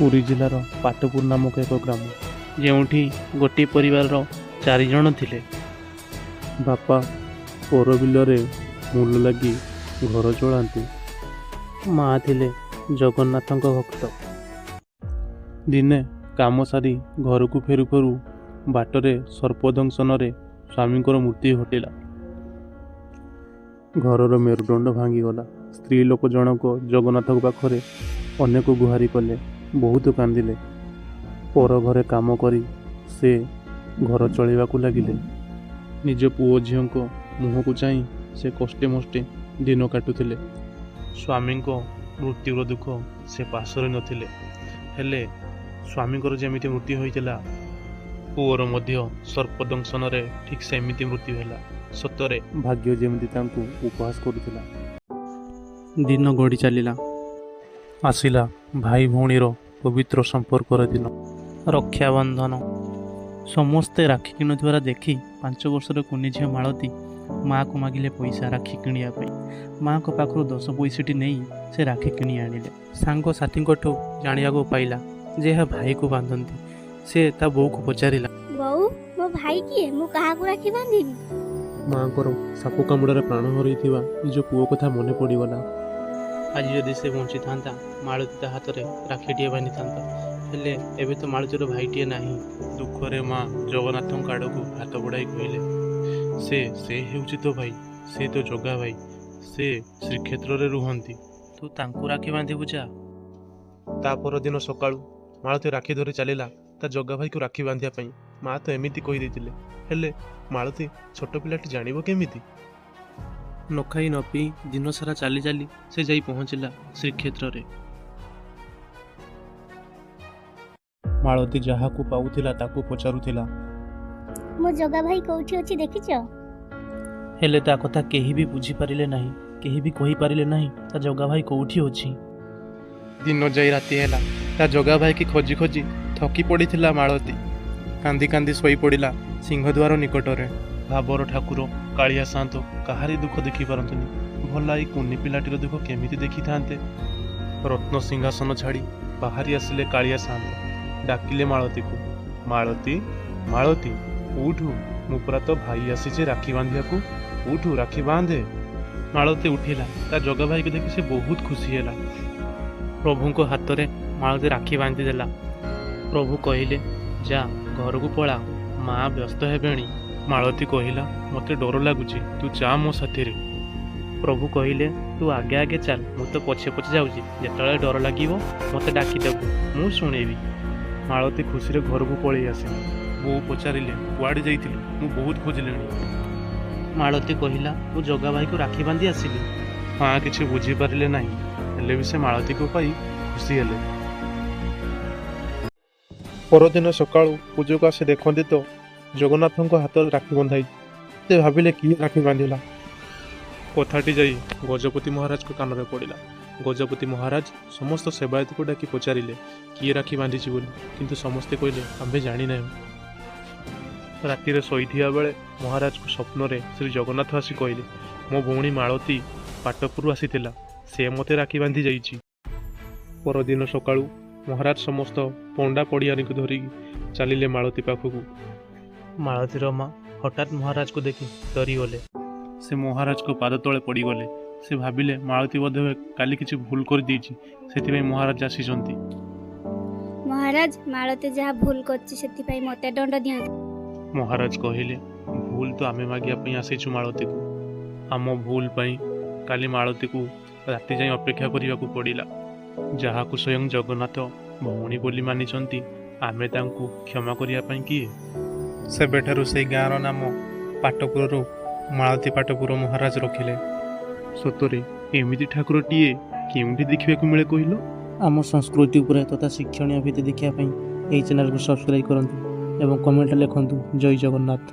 ପୁରୀ ଜିଲ୍ଲାର ପାଟପୁର ନାମକ ଏକ ଗ୍ରାମ, ଯେଉଁଠି ଗୋଟିଏ ପରିବାରର ଚାରିଜଣ ଥିଲେ। ବାପା ପର ବିଲରେ ମୂଲ ଲାଗି ଘର ଚଳାନ୍ତି। ମା ଥିଲେ ଜଗନ୍ନାଥଙ୍କ ଭକ୍ତ। ଦିନେ କାମ ସାରି ଘରକୁ ଫେରୁ ଫେରୁ ବାଟରେ ସର୍ପଦଂଶନରେ ସ୍ୱାମୀଙ୍କର ମୃତ୍ୟୁ ଘଟିଲା। ଘରର ମେରୁଦଣ୍ଡ ଭାଙ୍ଗିଗଲା। ସ୍ତ୍ରୀ ଲୋକ ଜଣକ ଜଗନ୍ନାଥଙ୍କ ପାଖରେ ଅନେକ ଗୁହାରି କଲେ, ବହୁତ କାନ୍ଦିଲେ। ପର ଘରେ କାମ କରି ସେ ଘର ଚଳେଇବାକୁ ଲାଗିଲେ। ନିଜ ପୁଅ ଝିଅଙ୍କ ମୁହଁକୁ ଚାହିଁ ସେ କଷ୍ଟେ ମଷ୍ଟେ ଦିନ କାଟୁଥିଲେ। ସ୍ୱାମୀଙ୍କ ମୃତ୍ୟୁର ଦୁଃଖ ସେ ପାଶୋରି ନଥିଲେ। ହେଲେ ସ୍ୱାମୀଙ୍କର ଯେମିତି ମୃତ୍ୟୁ ହୋଇଥିଲା, ପୁଅର ମଧ୍ୟ ସର୍ପଦଂଶନରେ ଠିକ୍ ସେମିତି ମୃତ୍ୟୁ ହେଲା। ସତରେ ଭାଗ୍ୟ ଯେମିତି ତାଙ୍କୁ ଉପହାସ କରୁଥିଲା। ଦିନ ଗଡ଼ି ଚାଲିଲା। ଆସିଲା ଭାଇ ଭଉଣୀର ପବିତ୍ର ସମ୍ପର୍କର ଦିନ, ରକ୍ଷାବନ୍ଧନ। ସମସ୍ତେ ରାକ୍ଷୀ କିଣୁଥିବାର ଦେଖି 5 ବର୍ଷର କୁନି ଝିଅ ମାଳତୀ ମାଆକୁ ମାଗିଲେ ପଇସା ରାକ୍ଷୀ କିଣିବା ପାଇଁ। ମାଆଙ୍କ ପାଖରୁ 10 ପଇସାଟି ନେଇ ସେ ରାକ୍ଷୀ କିଣି ଆଣିଲେ। ସାଙ୍ଗସାଥୀଙ୍କଠୁ ଜାଣିବାକୁ ପାଇଲା ଯେ ଏହା ଭାଇକୁ ବାନ୍ଧନ୍ତି। ସେ ତା ବୋଉକୁ ପଚାରିଲା, ବୋଉ, ମୋ ଭାଇ କିଏ? ମୁଁ କାହାକୁ ରାକ୍ଷୀ ବାନ୍ଧିବି? ମାଆଙ୍କର ସାପ କାମୁଡ଼ାରେ ପ୍ରାଣ ହରାଇଥିବା ନିଜ ପୁଅ କଥା ମନେ ପଡ଼ିଗଲା। ଆଜି ଯଦି ସେ ବଞ୍ଚିଥାନ୍ତା, ମାଳତୀ ତା ହାତରେ ରାକ୍ଷୀଟିଏ ବାନ୍ଧିଥାନ୍ତା। ହେଲେ ଏବେ ତ ମାଳତୀର ଭାଇଟିଏ ନାହିଁ। ଦୁଃଖରେ ମା ଜଗନ୍ନାଥଙ୍କ ଆଡ଼କୁ ହାତ ବଢ଼ାଇ କହିଲେ, ସେ ସେ ହେଉଛି ତୋ ଭାଇ, ସେ ତୋ ଜଗା ଭାଇ, ସେ ଶ୍ରୀକ୍ଷେତ୍ରରେ ରୁହନ୍ତି। ତୁ ତାଙ୍କୁ ରାକ୍ଷୀ ବାନ୍ଧିବୁ, ଯା। ତା ପରଦିନ ସକାଳୁ ମାଳତୀ ରାକ୍ଷୀ ଧରି ଚାଲିଲା ତା ଜଗା ଭାଇକୁ ରାକ୍ଷୀ ବାନ୍ଧିବା ପାଇଁ। ମା ତ ଏମିତି କହିଦେଇଥିଲେ, ହେଲେ ମାଳତୀ ଛୋଟ ପିଲାଟି ଜାଣିବ କେମିତି? ନ ଖାଇ ନ ପିଇ ଦିନସାରା ଚାଲି ଚାଲି ସେ ଯାଇ ପହଞ୍ଚିଲା ଶ୍ରୀକ୍ଷେତ୍ରରେ। ମାଳତୀ ଯାହାକୁ ପାଉଥିଲା ତାକୁ ପଚାରୁଥିଲା, ମୋ ଜଗା ଭାଇ କୋଉଠି ଅଛି ଦେଖିଛ? ହେଲେ ତା କଥା କେହି ବି ବୁଝିପାରିଲେ ନାହିଁ, କେହି ବି କହିପାରିଲେ ନାହିଁ ତା ଜଗା ଭାଇ କୋଉଠି ଅଛି। ଦିନ ଯାଇ ରାତି ହେଲା। ତା ଜଗା ଭାଇକି ଖୋଜି ଖୋଜି ଥକି ପଡ଼ିଥିଲା ମାଳତୀ। କାନ୍ଦି କାନ୍ଦି ଶୋଇପଡ଼ିଲା ସିଂହଦ୍ୱାର ନିକଟରେ। ଭାବର ଠାକୁର କାଳିଆ ସାଆନ୍ତ କାହାରି ଦୁଃଖ ଦେଖିପାରନ୍ତିନି, ଭଲା ଏଇ କୁନି ପିଲାଟିର ଦୁଃଖ କେମିତି ଦେଖିଥାନ୍ତେ? ରତ୍ନ ସିଂହାସନ ଛାଡ଼ି ବାହାରି ଆସିଲେ କାଳିଆ ସାଆନ୍ତ। ଡାକିଲେ ମାଳତୀକୁ, ମାଳତୀ, ମାଳତୀ, ଉଠୁ, ମୁଁ ପରା ତୋ ଭାଇ ଆସିଛି ରାକ୍ଷୀ ବାନ୍ଧିବାକୁ, ଉଠୁ, ରାକ୍ଷୀ ବାନ୍ଧେ। ମାଳତୀ ଉଠିଲା। ତା ଜଗା ଭାଇକୁ ଦେଖି ସେ ବହୁତ ଖୁସି ହେଲା। ପ୍ରଭୁଙ୍କ ହାତରେ ମାଳତୀ ରାକ୍ଷୀ ବାନ୍ଧିଦେଲା। ପ୍ରଭୁ କହିଲେ, ଯା, ଘରକୁ ପଳା, ମା ବ୍ୟସ୍ତ ହେବେଣି। ମାଳତୀ କହିଲା, ମୋତେ ଡର ଲାଗୁଛି, ତୁ ଯା ମୋ ସାଥିରେ। ପ୍ରଭୁ କହିଲେ, ତୁ ଆଗେ ଆଗେ ଚାଲ, ମୁଁ ତ ପଛେ ପଛେ ଯାଉଛି। ଯେତେବେଳେ ଡର ଲାଗିବ ମୋତେ ଡାକିଦେବୁ, ମୁଁ ଶୁଣିବି। ମାଳତୀ ଖୁସିରେ ଘରକୁ ପଳେଇ ଆସିଲା। ବୋଉ ପଚାରିଲେ, କୁଆଡ଼େ ଯାଇଥିଲୁ? ମୁଁ ବହୁତ ଖୋଜିଲିଣି। ମାଳତୀ କହିଲା, ମୁଁ ଜଗା ଭାଇକୁ ରାକ୍ଷୀ ବାନ୍ଧି ଆସିଲି। ମା କିଛି ବୁଝିପାରିଲେ ନାହିଁ, ହେଲେ ବି ସେ ମାଳତୀକୁ ପାଇ ଖୁସି ହେଲେ। ପରଦିନ ସକାଳୁ ପୂଜକ ଆସି ଦେଖନ୍ତି ତ ଜଗନ୍ନାଥଙ୍କ ହାତରେ ରାକ୍ଷୀ ବନ୍ଧା ହେଇଛି। ସେ ଭାବିଲେ କିଏ ରାକ୍ଷୀ ବାନ୍ଧିଲା? କଥାଟି ଯାଇ ଗଜପତି ମହାରାଜଙ୍କ କାନରେ ପଡ଼ିଲା। ଗଜପତି ମହାରାଜ ସମସ୍ତ ସେବାୟତକୁ ଡାକି ପଚାରିଲେ କିଏ ରାକ୍ଷୀ ବାନ୍ଧିଛି ବୋଲି। କିନ୍ତୁ ସମସ୍ତେ କହିଲେ, ଆମ୍ଭେ ଜାଣିନାହୁଁ। ରାତିରେ ଶୋଇଥିବା ବେଳେ ମହାରାଜଙ୍କୁ ସ୍ୱପ୍ନରେ ଶ୍ରୀ ଜଗନ୍ନାଥ ଆସି କହିଲେ, ମୋ ଭଉଣୀ ମାଳତୀ ପାଟପୁରରୁ ଆସିଥିଲା, ସେ ମୋତେ ରାକ୍ଷୀ ବାନ୍ଧି ଯାଇଛି। ପରଦିନ ସକାଳୁ ମହାରାଜ ସମସ୍ତ ପଣ୍ଡା ପଡ଼ିଆରୀଙ୍କୁ ଧରିକି ଚାଲିଲେ ମାଳତୀ ପାଖକୁ। ମାଳତୀର ମା ହଠାତ୍ ମହାରାଜକୁ ଦେଖି ଡରିଗଲେ। ସେ ମହାରାଜଙ୍କ ପାଦ ତଳେ ପଡ଼ିଗଲେ। ସେ ଭାବିଲେ ମାଳତୀ ବୋଧହୁଏ କାଲି କିଛି ଭୁଲ କରିଦେଇଛି, ସେଥିପାଇଁ ମହାରାଜ ଆସିଛନ୍ତି। ମହାରାଜ, ମାଳତୀ ଯାହା ଭୁଲ କରିଛି ସେଥିପାଇଁ ମୋତେ ଦଣ୍ଡ ଦିଅନ୍ତୁ। ମହାରାଜ କହିଲେ, ଭୁଲ ତ ଆମେ ମାଗିବା ପାଇଁ ଆସିଛୁ ମାଳତୀକୁ। ଆମ ଭୁଲ ପାଇଁ କାଲି ମାଳତୀକୁ ରାତି ଯାଏଁ ଅପେକ୍ଷା କରିବାକୁ ପଡ଼ିଲା। ଯାହାକୁ ସ୍ୱୟଂ ଜଗନ୍ନାଥ ଭଉଣୀ ବୋଲି ମାନିଛନ୍ତି, ଆମେ ତାଙ୍କୁ କ୍ଷମା କରିବା ପାଇଁ କିଏ? ସେବେଠାରୁ ସେଇ ଗାଁର ନାମ ପାଟପୁରରୁ ମାଳତୀ ପାଟପୁର ମହାରାଜ ରଖିଲେ। ସତରେ ଏମିତି ଠାକୁରଟିଏ କେଉଁଠି ଦେଖିବାକୁ ମିଳେ କହିଲ? ଆମ ସଂସ୍କୃତି ଉପରେ ତଥା ଶିକ୍ଷଣୀୟ ଭିଡ଼ିଓ ଦେଖିବା ପାଇଁ ଏହି ଚ୍ୟାନେଲକୁ ସବସ୍କ୍ରାଇବ୍ କରନ୍ତୁ ଏବଂ କମେଣ୍ଟରେ ଲେଖନ୍ତୁ ଜୟ ଜଗନ୍ନାଥ।